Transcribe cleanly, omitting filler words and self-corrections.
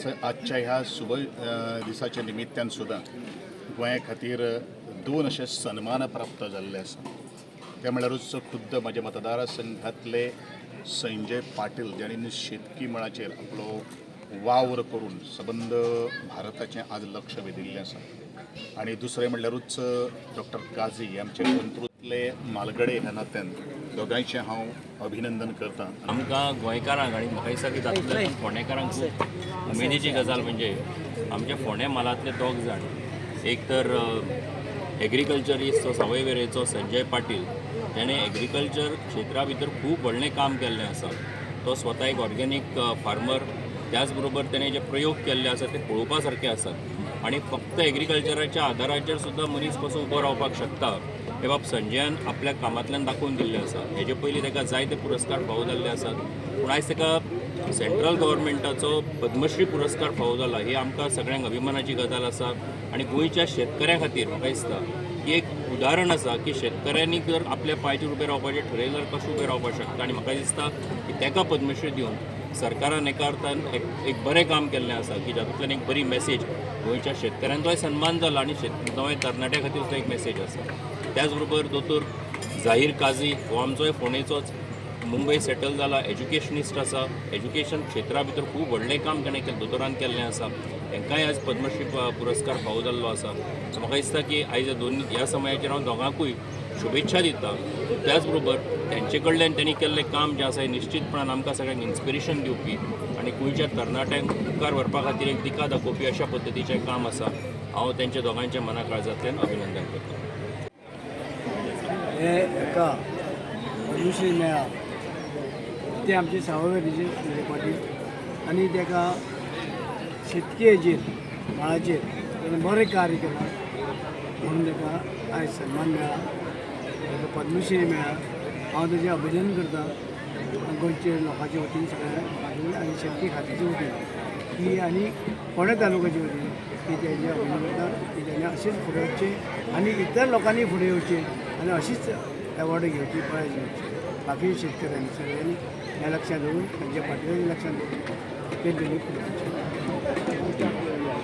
आजच्या ह्या शुभ दिसाच्या निमित्तान सुद्दां गोंया खातीर दोन अशे सन्मान प्राप्त जाल्ले आसा. ते म्हळ्यारूच खुद्द म्हज्या मतदारसंघातले संजय पाटील, जाणीं शेतकी मळाचेर आपलो वावर करून सबंद भारताचें आज लक्ष वेधिल्लें आसा. आनी दुसरें म्हणल्यारूच डॉक्टर काझी आमचे अंत्रुतले मालगडे ह्या नात्यान दोगांयचें हांव अभिनंदन करतां. आमकां गोंयकारांक आनी म्हाका दिसता की तातूंतल्यान फोंडेकारांक खूब उमेदीची गजाल म्हणजे आमच्या फोंडे म्हालांतले दोग जाण, एक तर एग्रीकल्चरिस्ट सावयवेरेचो संजय पाटील, ताणें एग्रीकल्चर क्षेत्रा भितर खूब व्हडलें काम केल्लें आसा. तो स्वता एक ऑर्गेनीक फार्मर, त्याच बरोबर ताणें जे प्रयोग केल्ले आसा ते पळोवपा सारके आसात आनी फक्त एग्रीकल्चराच्या आदाराचेर सुद्दां मनीस कसो उबो रावपाक शकता हे बाब संजयान आपल्या कामांतल्यान दाखोवन दिल्लें आसा. हेजे पयलीं ताका जायते पुरस्कार फावो जाल्ले आसात, पूण आयज ताका सेंट्रल गव्हर्मेंटाचो पद्मश्री पुरस्कार फावो जाला ही आमकां सगळ्यांक अभिमानाची गजाल आसा. आनी गोंयच्या शेतकऱ्यां खातीर म्हाका दिसता की एक उदाहरण आसा की शेतकऱ्यांनी जर आपल्या पांयचेर उबें रावपाचें ठरयलें जाल्यार कशें उबें रावपाक शकता. आनी म्हाका दिसता की ताका पद्मश्री दिवन सरकारान एका अर्थान एक बरें काम केल्लें आसा की जातूंतल्यान एक बरी मॅसेज गोंयच्या शेतकऱ्यांचोय सन्मान जाला आनी नव्या तरणाट्या खातीर सुद्दां एक मॅसेज आसा. त्याच बरोबर दोतोर जाहीर काझी हो आमचोय फोंडेचोच, मुंबय सेटल जाला, एज्युकेशनिस्ट आसा. एज्युकेशन क्षेत्रा भितर खूब व्हडलें काम ताणें दोतोरान केल्लें आसा. तांकांय आयज पद्मश्री पुरस्कार फावो जाल्लो आसा. सो म्हाका दिसता की आयज दोन ह्या समयाचेर हांव दोगांकूय शुभेच्छा दिता. त्याच बरोबर तांचे कडल्यान त्यांनी केल्लें काम जें आसा हें निश्चितपणान आमकां सगळ्यांक इन्स्पिरेशन दिवपी आनी गोंयच्या तरणाट्यांक मुखार व्हरपा खातीर एक दिका दाखोवपी अशा पद्दतीचें काम आसा. हांव तेंच्या दोगांच्या मना काळजांतल्यान अभिनंदन करतां. हे एका पद्मश्री मेळ्ळा ते आमचे सावयवेरेचे संजय पाटील आनी ताका शेतकी हेजेर मळाचेर ताणें बरें कार्य केलां म्हणून ताका आयज सन्मान मेळ्ळा, ताका पद्मश्री मेळ्ळा. हांव ताजें अभिनंदन करता गोंयचे लोकांचे वतीन, सगळ्या लोकांचे आनी शेतकी खात्याचे वतीन की आनी फोंडें तालुक्याचे वतीन की तेजें अभिनंदन करता की तेणें अशेंच फुडें वचचें आनी इतर लोकांनी फुडें येवचें आनी अशीच एवॉर्ड घेवची, प्रायज घेवची. बाकी शेतकऱ्यांनी सगळ्यांनी हें लक्षांत दवरून, तांच्या पाटलांनी लक्षांत दवरून ते दोनूय फुडें वचचें.